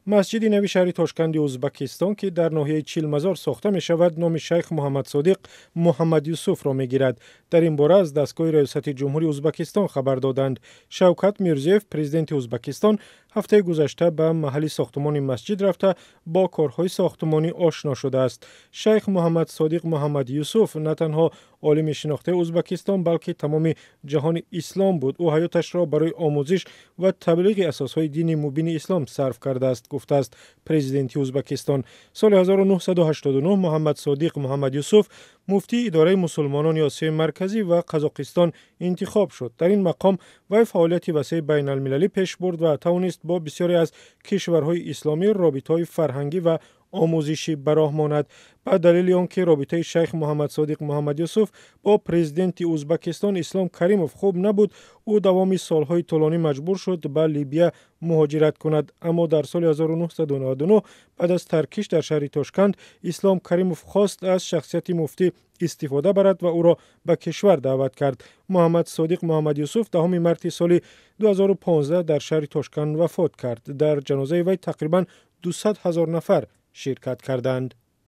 Масҷиди нави шаҳри Тошканди Узбакистон, ки дар ноҳияи Чилмазор сохта мешавад, номи шайх Муҳаммадсодиқ Муҳаммадюсуфро мегирад. Дар ин бора аз дастгоҳи раёсати ҷумҳури Узбакистон хабар доданд. Шавкат Мирзиёев, президенти Узбакистон, ҳафтаи гузашта ба маҳалли сохтумони масҷид рафта, бо корҳои сохтумонӣ ошно шудааст. Шайх Муҳаммадсодиқ Муҳаммадюсуф на танҳо олими шинохтаи Узбакистон, балки тамоми ҷаҳони ислом буд. Ӯ ҳаёташро барои омӯзиш ва таблиғи асосҳои дини мубини ислом сарф кардааст, гуфтааст президенти Узбакистон. Соли 1989 Муҳаммадсодиқ Муҳаммадюсуф муфтии идораи мусулмонони Осиёи Марказӣ ва Қазоқистон интихоб шуд. Дар ин мақом вай фаъолияти васеи байналмилалӣ пеш бурд ва тавонист бо бисёре аз кишварҳои исломӣ робитаҳои фарҳангӣ ва омӯзишӣ ба роҳ монад. Ба далели он ки робитаи шайх Муҳаммадсодиқ Муҳаммадюсуф бо президенти Узбакистон Ислом Каримов хуб набуд, ӯ давоми солҳои тӯлонӣ маҷбур шуд ба Либия муҳоҷират кунад. Аммо дар соли 1999 баъд аз таркиш дар шаҳри Тошканд Ислом Каримов хост аз шахсияти муфтӣ истифода барад ва ӯро ба кишвар даъват кард. Муҳаммадсодиқ Муҳаммадюсуф 10 марти соли 2015 дар шаҳри Тошканд вафот кард. Дар ҷанозаи вай тақрибан 200 000 нафар ширкат карданд.